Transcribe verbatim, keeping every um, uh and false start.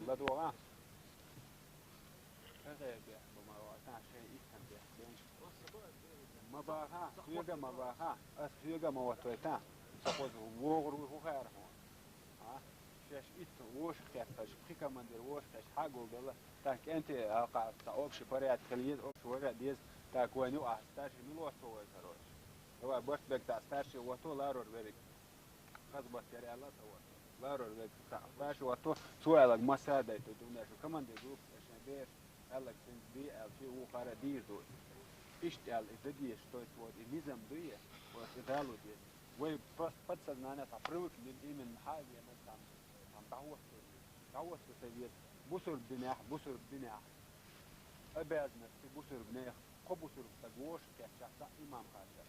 ЛадогӀа. Хьехе бехк бу ма ватан, шайн иттан бехк бен. Ма баха, хьоьга ма баха, ас хьоьга ма ватойтан. Со хоза вогӀур ву хӀу хаьра хьуна. А? Шаьш итт вошах кхетташ, пхи командир вошах кхетташ хьагулдала. Та кӀенте хьалкха, та общий порядок хила еза, общий вара деза, та квайна ю ахь, старший милош ца вой, короче. Давай, барт бег та старший вото, ларор верик. Хазбат яр аьлла ца вото. Ларор вег ца, старший вото, цу аьллаг масса дайта, думаю, что командир группа, шайн беш, аьллаг цин ди аьлла, чи ву хара дийр ду. Иштта аьлла, и дадеш, то есть вот, и низам дуе, вот, и далу деза. Вай просто подсознание та привыкнем именно хьавена там, там дагьвоссо, дагьвоссо совет, бусург динех, бусург динех. Обязанности бусург нех, кхо бусург стаг вош, кхетчахца имам хача.